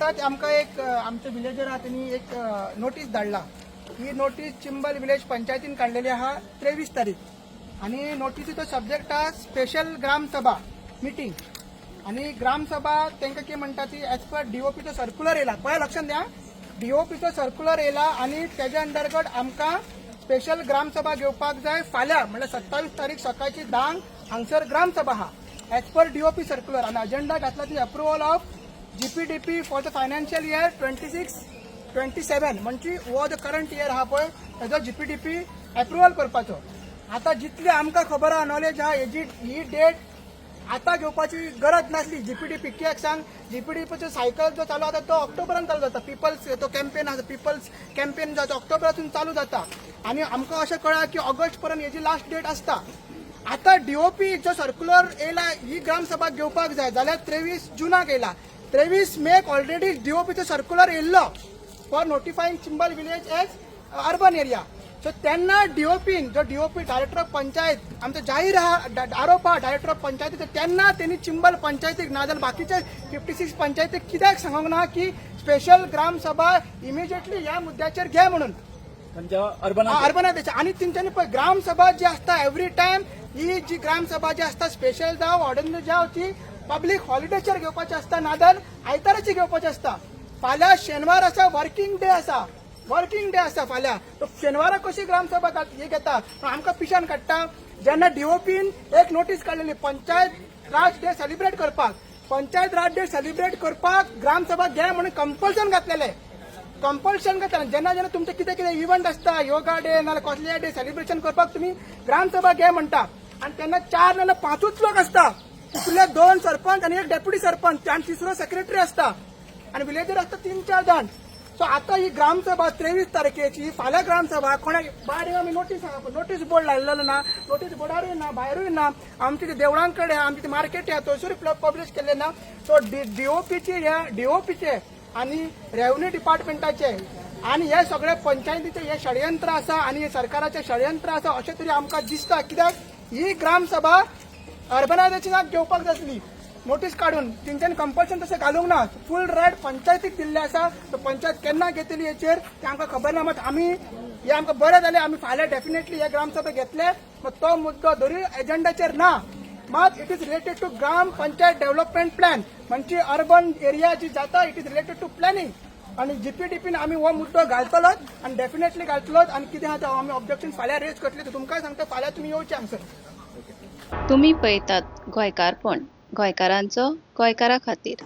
आतांच आमकां एक आमचे विलेजर आहा, तेणी एक नोटीस धाडला. ही नोटीस चिंबल विलेज पंचायतीन काडलेली आहा 23 तारीख आनी नोटीसीचो सब्जेक्ट आहा स्पेशल ग्रामसभा मिटींग. आनी ग्रामसभा तांकां कितें म्हणटा ती एज पर डीओपीचो सर्क्युलर येयला. पळय, लक्षात द्या, डीओपीचो सर्क्युलर येयला आनी तेज्या अंतर्गत आमकां स्पेशल ग्रामसभा घेवपाक जाय फाल्यां, म्हणल्यार 27 तारीख सकाळची 10क हांगसर ग्रामसभा आहा एज पर डीओपी सर्क्युलर. आनी अजेंडा घातला ती approval of GPDP for the financial year 26-27, म्हणजे हो जो करंट इयर आहा पळय, तेजो जीपीडीपी अप्रुव्हल करपाचो. आतां जितली आमकां खबर आहा, नॉलेज आहा, हेजी ही डेट आतां घेवपाची गरज नासली जीपीडीपी. कित्याक सांग? जीपीडीपीचो सायकल जो चालू आसा तो ऑक्टोबरान चालू जाता. पिपल्स तो कॅम्पेन आसा, पिपल्स कॅम्पेन जो ऑक्टोबरासून चालू जाता आनी आमकां अशें कळ्ळां की ऑगस्ट पर्यंत हेजी लास्ट डेट आसता. आतां डीओपी जो सर्क्युलर येयला, ही ग्रामसभा घेवपाक जाय जाल्यार 23 जुनाक येयला. 23 मेक ऑलरेडी डीओपीचो सर्क्युलर येयल्लो for notifying Chimbel village as urban area. So तेन्ना डीओपीन, जो डीओपी डायरेक्टर ऑफ पंचायत, आमचो जाहीर आहा, आरोप आहा डायरेक्टर ऑफ पंचायतीचो, तेन्ना तेणी चिंबल पंचायतीक ना जाल्यार बाकीचे 56 पंचायतीक कित्याक सांगूंक ना की स्पेशल ग्रामसभा इमिजिएटली ह्या मुद्द्याचेर घे म्हणून? म्हणजे अर्बन अर्बनायझेशन. आणि तेंच्यांनी पळय, ग्रामसभा जी आसता, एवरी टायम ही जी ग्रामसभा जी आसता, स्पेशल जावं ऑर्डिनरी जावं, ती पब्लीक हॉलिडेचेर घेवपाची आसता, नाजाल्यार आयताराची घेवपाची आसता. फाल्यां शेनवार आसा, वर्किंग डे आसा, वर्किंग डे आसा फाल्यां. तो शेनवारा कशी ग्रामसभा ही घेता? पण आमकां पिशान काडटा. जेन्ना डीओपीन एक नोटीस काडलेली पंचायत राज डे सेलिब्रेट करपाक, पंचायत राज डे सेलिब्रेट करपाक ग्रामसभा घे म्हणून कंपल्सन घातलेले, कंपल्शन करता. जेन्ना जेन्ना तुमचे कितें कितें इव्हंट आसता, योगा डे नाल्यार कसले डे सेलिब्रेशन करपाक तुमी ग्रामसभा घे म्हणटा आनी तेन्ना चार नाल्यार पांचूच लोक आसता. तितूंतले दोन सरपंच आनी एक डेप्युटी सरपंच आनी तिसरो सेक्रेटरी आसता आनी विलेजर आसता तीन चार जाण. सो आतां ही ग्रामसभा 23 तारखेची, फाल्यां ग्रामसभा कोणाक बारीक आमी नोटीस आहा, नोटीस बोर्ड लायलेलो ना, नोटीस बोर्डारूय ना, भायरूय ना, आमच्या ते देवळां कडेन, आमच्या ते मार्केट आहा थंयसरूय पब्लिश केल्ले ना. सो डीओपीचे, ह्या डीओपीचे आनी रेव्हन्यू डिपार्टमेंटाचे आनी हे सगळे पंचायतीचे हे षडयंत्र आसा आनी हे सरकाराचे षडयंत्र आसा अशें तरी आमकां दिसता. कित्याक ही ग्रामसभा अर्बनायझेशनाक घेवपाक जासली नोटीस काडून, तेंच्यांनी कंपल्सन तशें घालूंक ना. फूल रायट पंचायतीक दिल्लें आसा. तो पंचायत केन्ना घेतली हेचेर तें आमकां खबर ना. मात आमी हे आमकां बरें जालें, आमी फाल्यां डेफिनेटली हे ग्रामसभा घेतले. मात तो मुद्दो धरूय एजंडाचेर ना, मात it is related to gram panchayat development plan, म्हणजे अर्बन एरिया जी जाता, it is related to planning. आणि जीपीडीपीन आमी हो मुद्दो घालतलोच आनी डेफिनेटली घालतलोच. आनी कितें आहा तें आमी ऑब्जेक्शन फाल्यां रेज करतले. तर तुमकांय सांगता, फाल्यां तुमी येवचे हांगसर. तुम्ही पळयतात गोंयकारपण, गोंयकारांचो गोंयकारा खातीर.